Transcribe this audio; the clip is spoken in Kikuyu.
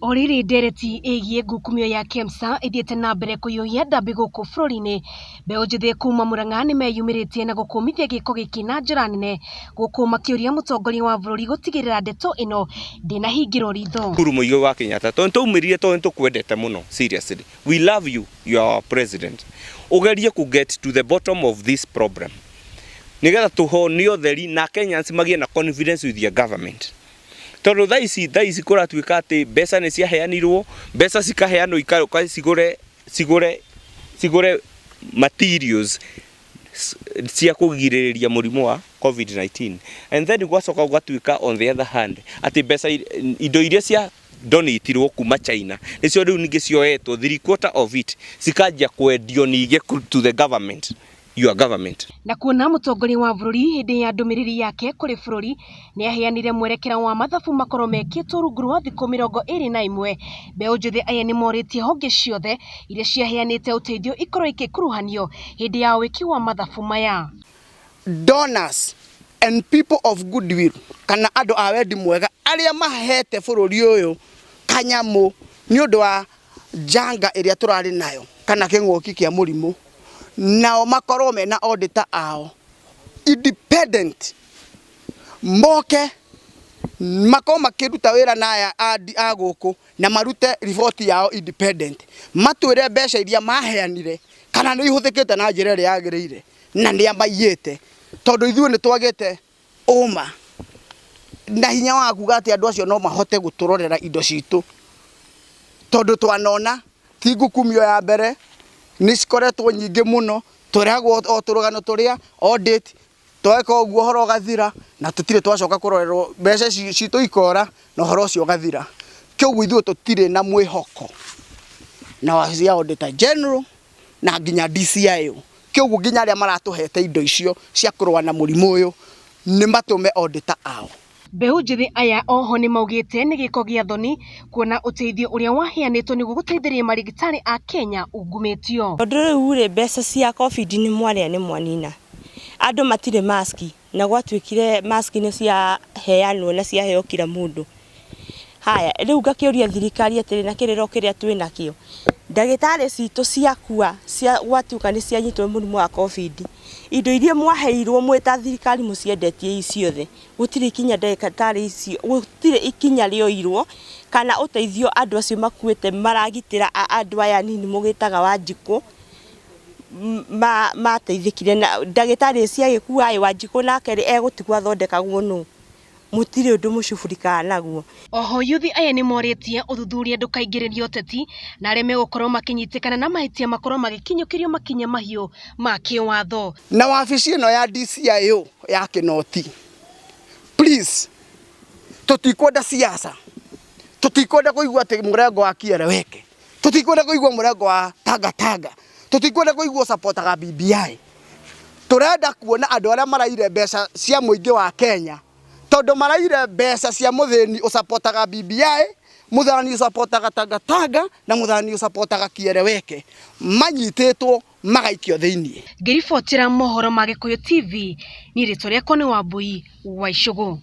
O rĩrĩ ndereti ĩgiĩ ngukumio ya KEMSA ĩthiĩte na mbere kũhiũhia ndambĩ gũkũ bũrũri-inĩ, mbeũ njĩthĩ kuma Murang'a nĩmeyumĩrĩtie na gũkũmithia gĩko gĩkĩ na njĩra nene gũkũ makĩũria mũtongoria wa bũrũri gũtigĩrĩra ndeto ĩno ndĩnahingĩrwo ritho. Uhuru Muigai wa Kenyatta tondũ twaumĩrire tondũ nĩtũkwendete mũno seriously we love you you are our president ũgerie ku get to the bottom of this problem nĩgetha tũhonio ũtheri na Kenyans magĩe na confidence with your government tondũ thaa ici thaa ici kũratuĩka atĩ mbeca nĩ ciaheanirwo mbeca cikaheanwo ikaũka cigũre cigũre cigũre materials cia kũgirĩrĩria mũrimũ wa COVID-19 and then gwacoka gũgatuĩka on the other hand atĩ mbeca indo iria cia donatirwo kuma China nĩcio rĩu ningĩ cioetwo 3/4 of it cikanjia kwendio ningĩ to the government your government. Na kuona mũtongoria wa bũrũri hĩndĩ ya ndũmĩrĩri yake kũrĩ bũrũri nĩ aheanire mwerekera wa mathabu makorwo mekĩtwo rungu rwa thikũ 21, mbeũ njĩthĩ aya nĩ morĩtie honge ciothe iria ciaheanĩte ũteithio ikorwo igĩkuruhanio hĩndĩ ya wĩki wa mathabu maya. Donors and people of goodwill kana andũ a wendi mwega arĩa mahete bũrũri ũyũ kanyamũ nĩ ũndũ wa njanga ĩrĩa tũrarĩ nayo kana kĩng'ũki kĩa mũrimũ, nao makorwo mena auditor ao independent, moke makorwo makĩruta wĩra na aya a gũkũ na marute riboti yao independent, matwĩre mbeca iria maheanire kana nĩ ihũthĩkĩte na njĩra ĩrĩa yagĩrĩire na nĩ amaiyĩte, tondũ ithuĩ nĩ twagĩte ũma na hinya wa kuga atĩ andũ acio no mahote gũtũrorera indo citũ, tondũ twanona ti ngukumio ya mbere, nĩ cikoretwo nyingĩ mũno, tũrehagwo o tũrũgano tũrĩa audit tweka ũguo ũhoro ũgathira na tũtirĩ twacoka kũrorerwo, mbeca citũ ikora na ũhoro ũcio ũgathira. Kĩoguo ithuĩ tũtirĩ na mwĩhoko na wabici ya Auditor General na nginya DCIO. Kĩoguo nginya arĩa maratũhete indo icio cia kũrũa na mũrimũ ũyũ nĩ matũme auditor ao. Mbeũ njĩthĩ aya oho nĩ maugĩte nĩ gĩko gĩa thoni kuona ũteithio ũrĩa waheanĩtwo nĩguo gũteithĩrĩria marigitari a Kenya ungumĩtio. Tondũ rĩu rĩ mbeca cia COVID nĩ mwarĩa nĩ mwanina, andũ matirĩ maski na gwatuĩkire maski nĩ ciaheanwo na ciaheo kila mũndũ. Haya rĩu ngakĩũria thirikari atĩrĩ na kĩrĩro kĩrĩa twĩnakĩo, ndagĩtarĩ citũ ciakua gwatuĩka nĩ cianyitwo nĩ mũrimũ wa COVID, indo iria mwaheirwo mwĩ ta thirikari mũciendetie ciothe, gũtirĩ ikinya ndagĩtarĩ icio, gũtirĩ ikinya rĩoirwo kana ũteithio andũ acio makuĩte maragitĩra andũ aya anini mũgĩtaga Wanjikũ mateithĩkire na ndagĩtarĩ ciagĩkua ĩ Wanjikũ nake rĩ egũtigwo athondekagwo nũ? Mũtirĩ ũndũ mũcubũrikaga naguo. Oho yuthi aya nĩ morĩtie ũthuthuria ndũkaingĩrĩrie ũteti na arĩa megũkorwo makĩnyitĩkana na mahĩtia makorwo magĩkinyũkĩrio makinya mahiũ ma kĩwatho. Na wabici ĩno ya DCIO ya Kĩnoti, please, tũtikwenda siasa, tũtikwenda kũigua atĩ mũrengo wa Kieleweke, tũtikwenda kũigua mũrengo wa Tanga Tanga, tũtikwenda kũigua supportaga BBI. Tũrenda kuona andũ arĩa maraire mbeca cia mũingĩ wa Kenya, tondũ maraire mbeca cia mũthĩni ũsapotaga BBI, mũthani ũsapotaga Tanga Tanga na mũthani ũsapotaga Kieleweke, manyitĩtwo magaikio thĩinĩ. Ngĩribotera mohoro ma Gĩkũyũ TV, niĩ rĩtwa rĩakwa nĩ Wambui wa Icũgũ.